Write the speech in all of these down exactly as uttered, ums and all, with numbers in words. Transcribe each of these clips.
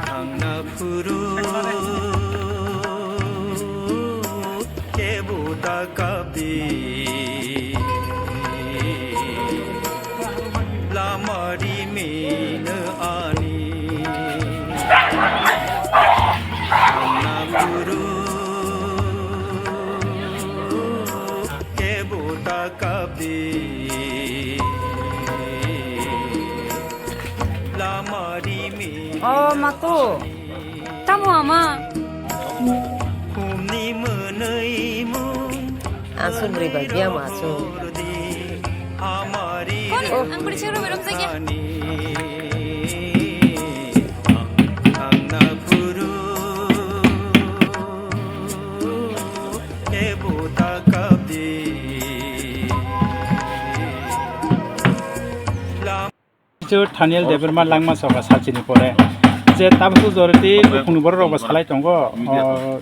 Thangna phuru kebo da kabdi. Lamari mino ani thangna phuru kebo da kabdi. Lamari mino. Oh, matu. Tamo ama? Khumni mwnwi mung. Aswk bwrwi bai biya ma aswk. Kon, ang bwrwi chwng rwbai romjakya. Ang na phuru kebo ta kabdi. Chu Thaniel Debbarma langma soka salchini pore je tabuk joriti buphungni borok rok bo salai tongo. O,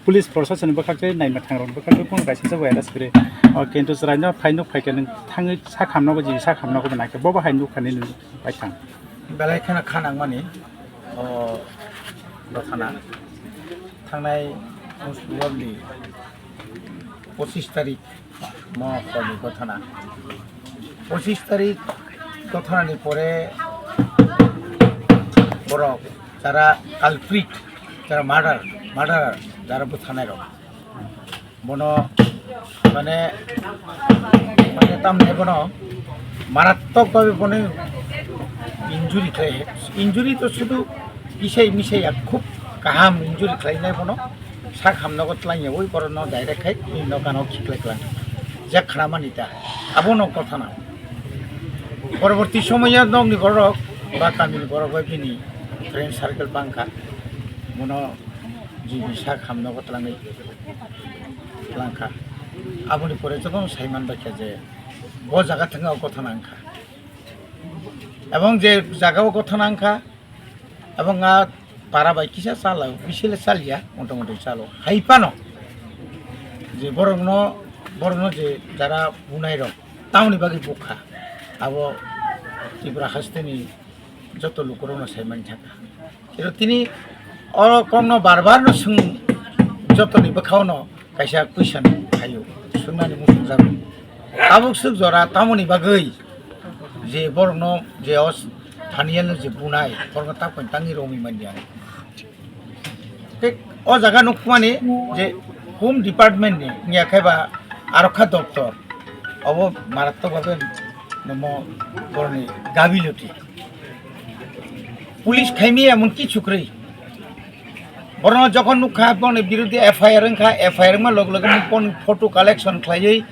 police proshasoni bwkhak tei naima thangrokni bwkhak tei phone kaisa se virus kwrwi. O, kintu chwraino phai nuk phaikhe nwng thangwi sak hamnogo, jini sak hamnogo bo naikhe bobo hai nuk thani nwng bai thang. Belai kheno kha nangmani, o, dokhana thangnai Muslim ni pochis tarik mo horni gothana. Pochis tarik gothanani pore borok jara culprit, jara murder, murderer, jara bwtharnai rok, bono mane, mane tamni bono marattok bhabe bono injury khlai, injury to sudu kisai misai ya khub kaham injury khlainai bono. Sak hamnogo twlangya ui borokno direct khai bini nokano khiklai klang. Je khnamani ta. Abono kotha na. Poroborti somoyo nokni borok ba kamini borok bai bini friend circle bangkha. Bono jibi sak hamnogo twlangwi twlangkha. Aboni pore jotono saiman baikha je bo jaga thangka o kotha nangkha. Ebong je jaga o kotha nangkha, Abo wngkha para bai kisa chala, bisile chaliya, mota moti chalo. Hai phano je borokno, borokno je jara bunai rok, tamoni bagwi bukha. Abo Tripura hasteni joto lukurokno sai mani thangkha. Kero tini oro kokno bar bar no swng jotoni bwkhao no kaisa question phaio, swngnani muchung jago. Tabuk swk jora tamoni bagwi je borokno je o Thaniel no je bunai, borokno tak pai tangwi romwi manya. Tei o jaga nukmani je Home Department ni wngya khe ba Arokha Doptor, obo marattok bhabe nomo borokni gabiloti. Police khaimi emon kichu kwrwi. Borokno jokhon nukha, borokni biruddhe F I R wngkha, F I R wngma loge loge boni photo collection khlaiwi,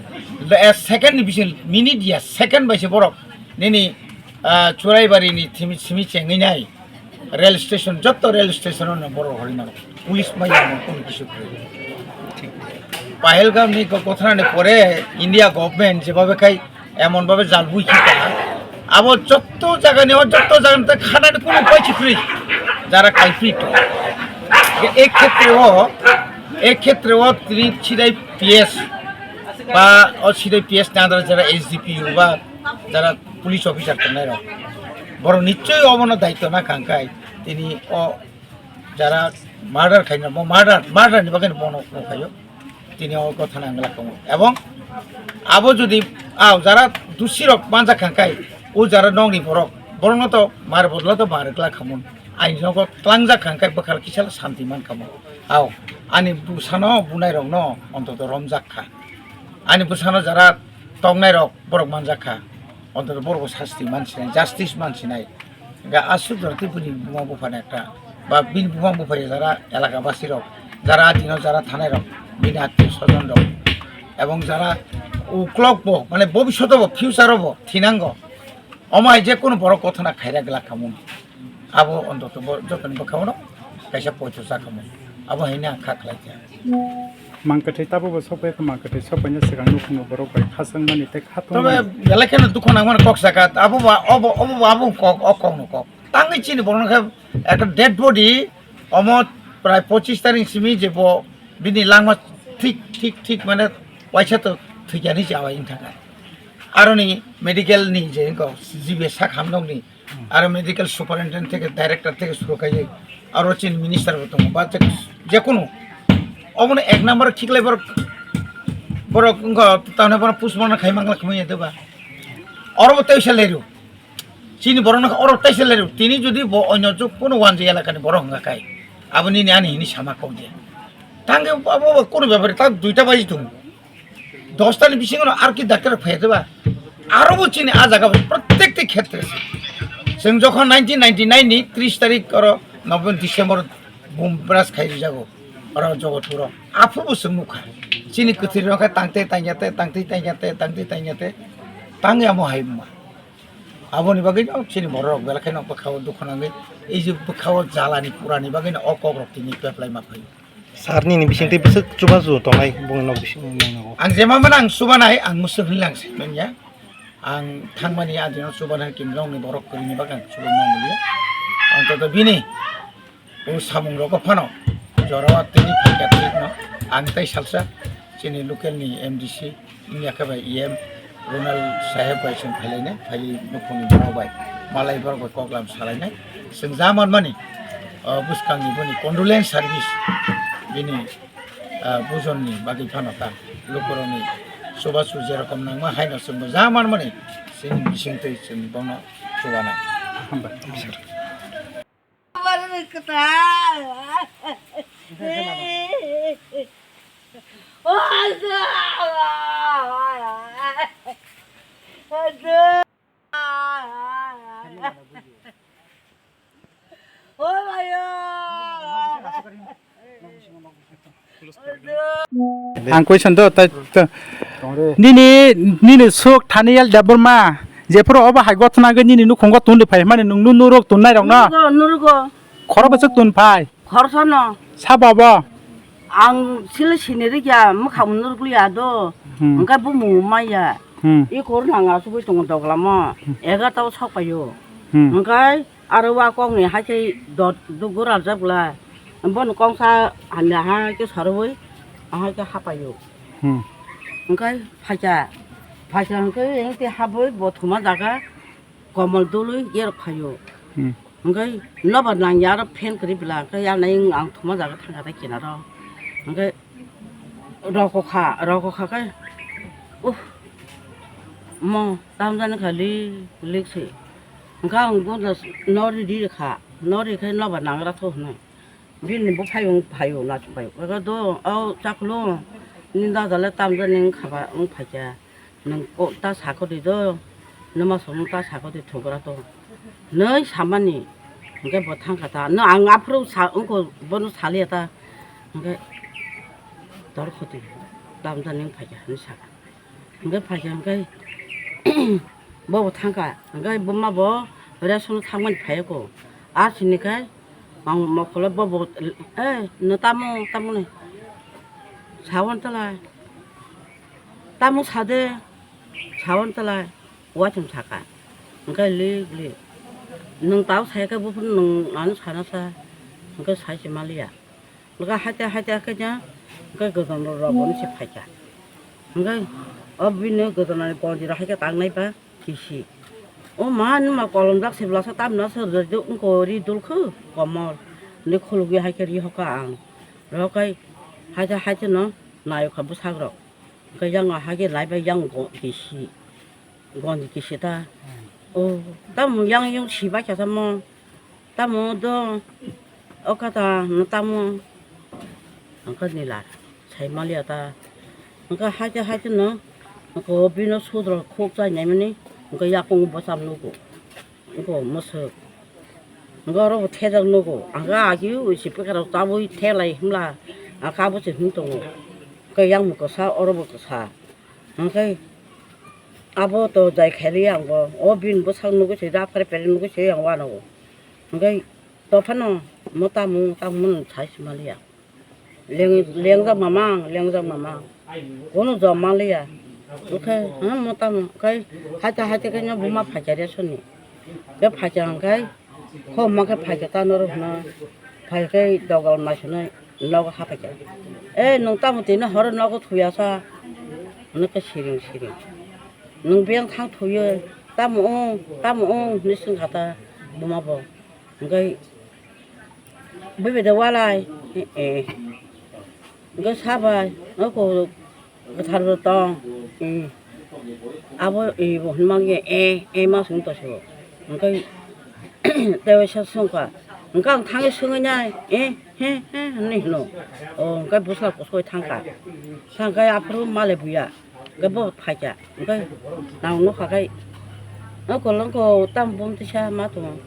eh, second ni bising, minute ya, second bai se borok nini, ah, Churaibari ni thimi, simi chengwi nai, rail station, jotto rail station o no borok horwi mano, police maya no kono kisu kwrwi. Pahalgam ni go-, gothanani pore India government jebhabe khai emon bhabe jal bui khita. Abo jotto jagani, o jotto jagani tei khanani kunu upai si kwrwi. Jara culprit. Ek khetre o, ek khetre o tini sidai P S ba o sidai P S ni under jara S D P O ba jara police officer tongnai rok. Borok nichoi obono daityo na kangkai. Tini o jara murder khaina, mo murder, murder ni bagwi bono khayo. Tini o gotha nang la tongo. Ebong abo jodi, ah, jara dusi rok manjak kha kai, o jara nongni borok, borokno to mar bodolo to mar kla khamon. Aini nogo tlangjak kha kai bwkhal kisa santi man khamon. Ao, ani bwsano bunai rokno ontoto romjak kha. Ani bwsano jara tongnai rok borok manjak kha. Ontoto borok sasti man sinai, justice man sinai. Ga aswk jora tei bini buma buphani ekta ba bini buma buphani jara elaka basi rok, jara adino jara thanai rok, bini attiyo sojon rok, ebong jara uklok bo, mane bobishoto bo, future o bo thinango. Omo hai je kunu borok gothona khaira glak kha mung. Abo ontoto bo jotoni bwkhao no kaisa poito cha kha mung. Abo hai no ang kha khlai kha. Mang kwthwi tabuk bo sok pai kha, mang kwthwi sok paina swkang nukhungni borok bai khachang mani tei khatungmani. Tobe belai kheno dukhu nang mani kok saka, abo ba, obo, obo ba, abo kok, o kok no kok. Tangwi chini borok no khe ekta dead body, omo prai pochis tarik simi je bo bini langma thik, thik, thik mane waisa to thwikyani se awai wngthangkha. Aroni medical ni je wngkha G B sak hamnokni, aro medical superintendent theke director theke suru kaiye, aro chini minister bo tongo, ba je, jekunu obono ek number khiklai borok, borok wngkha tamni borok postmortem khai mangla khmai ya doba. Oro bo teisa leru. Chini borok no oro teisa leru. Tini jodi bo onyo jok kuno wanji elakani borok wngkha kai, abo nini ani hini sama kok je. Tangke abo bo kuno bepari ta duita baji tongo. Dosta ni bisingo no ar ki doctor phai ba. Aro bo chini a jaga prottek ti khetre se. Chwng jokhon nineteen ninety-nine ni tris tarik oro November, December bum bras khai rijago. Oro Jogotpuro. Aphuru bo chwng nukha. Chini kwthwi rok khe tangte tangya te, tangte tangya te, tangte tangya te. Tangya mo hai ma. Aboni bagwi no chini borok belai kheno bwkhao dukhu nangwi, ei je bwkhao jalani purani bagwi no o kok rok tini peplai ma phaio. Sir nini bisingtwi bwswk chubachu tongnai bongni nok bising nangnago. Ang jema mano ang chubanai, ang mwswk hinwi lang se manya. Ang thangmani adino chubanai kinrongni borok kwrwini bagwi ang chubai manglia. Ang to bini o samung rogo phano jorao tini phaikha tini no ang tei salsa chini local ni M D C wngya khe bai E M Ronald saheb bai chwng phailainai, phaiwi nukhungni borok bai malai borok bai koklam salainai. Chwng ja manmani, o, bwskangni boni condolence service bini, ah, bujonni bagwi phano ta lukurokni chubachu jerokom nangma haino chwngbo ja manmani chini bisingtwi chwng bono chubanai. Hambai, sir. Ang question do, tai, tai. Nini, nini sok Thaniel Debbarma, jephuru obo hai gothona gwi nini nukhungo tun ri phai mani, nwng nu nurok tunnai rok no? Nurugo, nurugo. Khoro bwswk tun phai? Khorsa no. Sabo bo? Ang sile sini rikya, mwkhang nuruk liya do. Hmm. Hwnkhe bumung maya. Hmm. I khor nang asugwi tongo doglamo. Hmm. Egarta o sok paio. Hmm. Hwnkhe aro wa kok ni hai khe dot dugo rajak bwla. Bono kongsa hamya hai khe sarwi, ahai khe hapaio. Hmm. Hwnkhe phaikha, phaikha hwnkhe hwnkhe habwi bo thuma jaga komol dului yerok phaio. Hmm. Hwnkhe nobar nangya aro fan kwrwi bwla, hwnkhe yanai ang thuma jaga thangkha tei kinaro. Hwnkhe rokokha, rokokha khe, uh, mo tamjani kha lik lik se. Hwnkhe ang bono nori ri kha, nori khe nobar nangra tho hwnwi. Bini buphaiyung phaiyung nachubaiyung. Ego do, o chaklo, nini dada le tamjani wngkha ba, wng phaikha. Nwng ko-, ta sakho di do, nwma songno ta sakho di thugra to. Nwi samani, hwnkhe bo thangkha ta. No ang aphuru sa, wngkho bono saliya ta. Hwnkhe tor khoti, tamjani wng phaikha, hwnwi sakha. Hwnkhe phaikha hwnkhe bobo thangkha, hwnkhe buma bo ration thangmani phaiya kho. Ar sini khe ang mokolo bobo, "Eh, no tamo, tamo ni? Sawan talai. Tamo sade, sawan talai." Uaisong sakha. Hwnkhe lik lik. Nwng tao sai khe buphuru nwng ano sana sa. Hwnkhe sai se maliya. Hwnkhe haite haite khe nya, hwnkhe godon rok rok bono se phaikha. Hwnkhe o bini godonani gonji rok haikhe tangnai ba kisi. O ma numa kolom jak se bwlasa tamna se rwjak wngkha ri dul khe komor. Ni khulugwi haikhe ri hokha ang. Rw kai haite haite no nayokha bwsak rok. Hwnkhe yang haikhe lai bai yang go kisi. Gonji kisi ta. O tamo yang yung si bai kha tamo. Tamo do, o kata, no tamo, hwnkhe nila, sai maliya ta. Hwnkhe haite haite no, hwnkhe o bino sudro khuk chai naimani, hwnkhe yakung bwcham nugo, hwnkhe mwswk. Hwnkhe oro bo thejak nugo, hwnkhe agi ui si pekero chabwi thelai himla, hwnkhe abo se him tongo. Hwnkhe yang bo kwsa, oro bo kwsa. Hwnkhe Abo to jai khailiya ang bo. O bini bwsang nugwi se, da phare phare nugwi se ang uanao. Hwnkhe dophano mo tamo, tamo mwnwi sai se maliya. Leng-, lengjak mamang, lengjak mamang. Kono jom manliya. Hwnkhe, ha, mo tamo, hwnkhe haita haita khe no buma phaikha resoni. Khe phaikha hwnkhe, Khobma khe phaikha ta norok hwnwi, phaikhe dogal maisunai nogo haphaikha. "E, nwng tamo tini horo nogo thuyasa?" Hwnwi khe siring siring. "Nwng biyang thang thuyo, tamo wng, tamo wng?" hwnwi swngkha ta buma bo. Hwnkhe, "Bui bai de walai?" "E, e." Hwnkhe sabai, o ko kwthar bo tong, e, abo e bo hwnmang ye, e, e ma sung to se bo. Hwnkhe tei waisa sungkha, hwnkhe ang thangwi swngwi nai, e, he, he, hwnwi hwno. O, hwnkhe bwsla kusugo thangkha, thangkhe aphuru malai buya, hwnkhe bo phaikha, hwnkhe nang nukha khai, o kolongkho tamo bumtisa ma tongo,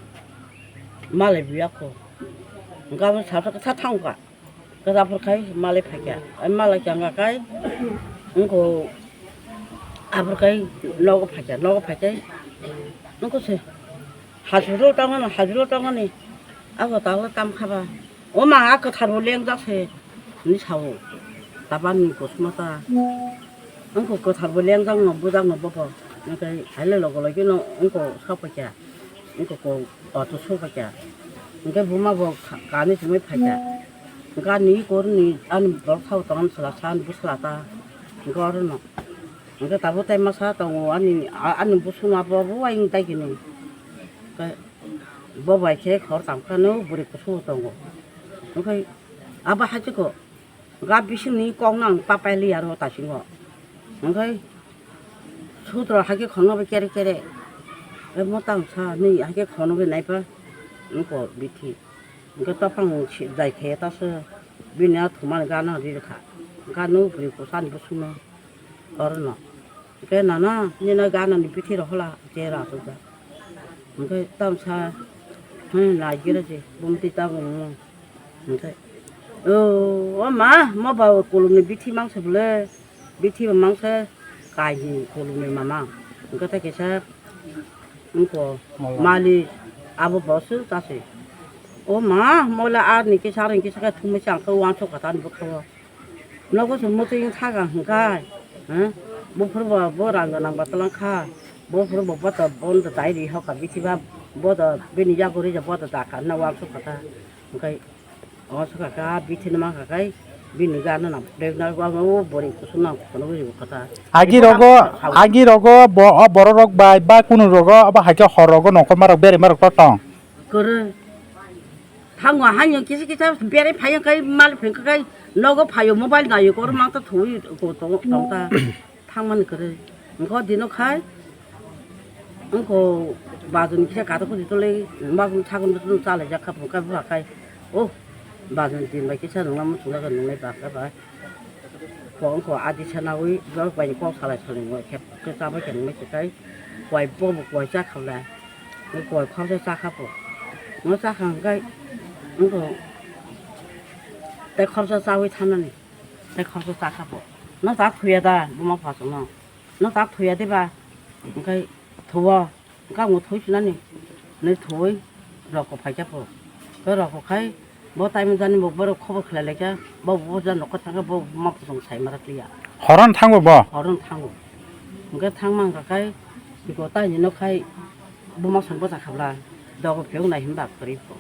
malai buya kho, hwnkhe abo salsa kwthar thangkha. Kwchapur khai malai phaikha, ai malai changa khai wngkho, aphuru khai nogo phaikha, nogo phaikhai wngkho se hajuro tangmani, hajuro tangmani, abo talo tam khaba, o ma a kwthar bo lengjak se hinwi sao, tabani kosmata wngkho, kwthar bo lengjak no bujak no bobo, hwnkhe haile logo logi no wngkho sapaikha. Wngkha kok auto sokha kha. Hwnkhe buma bo kha-, kani simi phaikha. Hwnkhe ani korni ani borok sabo tongmani chwla sa ani bwsla ta. Hwnkhe orono. Hwnkhe tabuk tai masa tongo ani, a-, ani bwswngma bo, bo ayung tai kini. Hwnkhe bo bai khe khor tangphano bwrwi kusugo tongo. Hwnkhe abo hai se kho. Ga bisingni kokno ang papai li aro tasingo. Hwnkhe sutro haikhe khoroknwi kere kere. Emo tang sa nwi haikhe khoroknwi naipa wngkha bithi. Hwnkhe tophang si-, jai khe taso bini a thumani gana ri rwkha. Gana bwrwi kwchani bwswkno orono. Hwnkhe nana nini ganani bithi rok hola je ra asukjak. Hwnkhe tamsa, hmm, nai gira je, bumti tabuk nung. Hwnkhe, o, o ma, mo ba kolomni bithi mangsa bwle, bithi bo mangsa kainwi kolomni mamang. Hwnkhe tei kisa, wngkho, mali, abo bo se chasi. O ma, mo le ani kisa, ani kisa khe thumui se ang khe uansuk kha ta ani bwkhao. Nogo se mwtwi wng sakha hwnkhe, ha? Buphuru bo, bo rang gwnang ba twlang kha. Buphuru bo boto bondo dai ri hoka bithi ba bodo bini yago rija bodo da kha na uansuk kha ta. Hwnkhe uansuk kha khe bithi no mankha khe bini gana nang bwrwi na o bwrwi kusu nang kono bwrwi kha ta. Agi rogo, agi rogo bo, o borok rok bai ba kunu rogo abo hai khe hor rogo nongkhor ma rok berema rok to tong. Kwrwi. Thango haino kisa kisa berai phaio khe mal phengkha khe nogo phaio mobile naio kor mangta thwi ko tong tongta thangmani kwrwi. Wngkho dino khai wngkho bajoni kisa katok khe tole mabung thagwi chalaijak kha phungkha bwkha khai o bajoni tin bai kisa nungma muchungya khe nungnai bakha bai. Kok wngkho adi sanawi borok bai kok salai salai wngkhe khe chabai khe nungma khe khai koi bobo koi chakha le. Koi khoroksa chakha po. Wngkha chakha hwnkhe wngkha tei khoroksa chawi thanani. Tei khoroksa chakha po. No chak thuya da buma phasukno? No chak thuya de ba? Hwnkhe thuo. Hwnkhe ang thwi sinani. Nwi thwi roko phaikha po. Khe roko khai bo taimani jani bo borok khobor khlai laikha. Bo bo jani nokha thangkha bo buma phasukno sai mara kliya. Horon thango bo? Horon thango. Hwnkhe thangma hwnkha khai biko taini no khai buma song bwsa khabla dogo phiyok nai hinba kwrwi pho.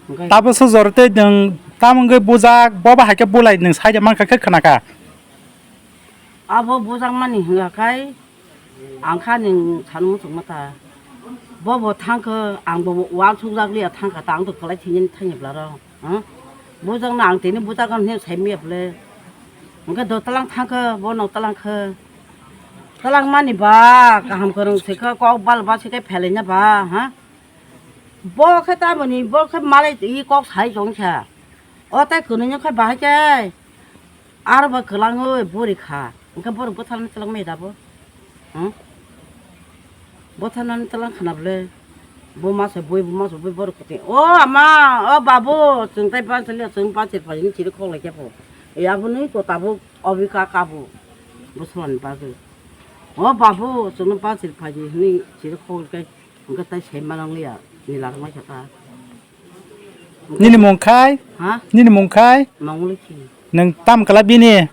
Hwnkhe tabo sujor tei nwng tamo wngwi bujak, bobo hai khe bulai nwng saida mankha khe khna kha. Abo bujak mani hwnkha khai ang kha nwng sanu muchungma ta. Bobo thang khe ang bo uansukjak liya thang kha ta, ang to kwlai thwinani thangya bwla rok. Hm? Bujak no ang tini bujak no hwnwi sai manya bwle. Hwnkhe do twlang thang khe, bono twlang khe. Twlang mani ba kaham kwrwng se khe kok bal ba se khe phelaina ba, ha? Bo khe tamoni, bo khe malai i kok sai tong kha. O tai kwnwi no khe bahai khe aro ba kwlangwi buri kha. Hwnkhe borok bwtharnani twlang maya da bo? Hm? Bwtharnani twlang khna bwle. Bo masa bui, bo masa bui borok kwtwi. O ama, o babu, chwng tai pansa liya, chwng pansa phaini chiri kok lai khe bo. E aboni ko tabuk obi ka kabu. Bwswlani bagwi. O babu, chwngno bachir phaidi hwnwi chiri khogwi kai, hwnkhe tai sai manang liya, nila rwmai kha ta. Nini mung khai? Ha? Nini mung khai? Mangli khi. Nwng tam kala bini?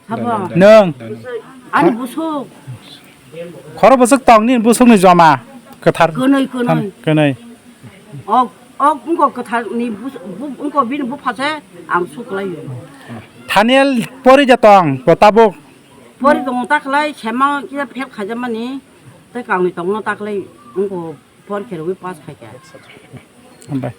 Sabo? Nwng. Ani busuk. Khoro busuk tong nini busuk ni joma. Kwthar. Kwnwi, kwnwi. Tam kwnwi. Ok, ok, wngko kwthar ni bus-, bu-, wngko bini bupha se ang suklai. Thaniel pori ja tong, bo tabuk. Pori tongo ta khlai, sema kisa fail khaijamani, tei kangni tongno ta khlai, wngko por khe rwui pass khai kha. Hambai.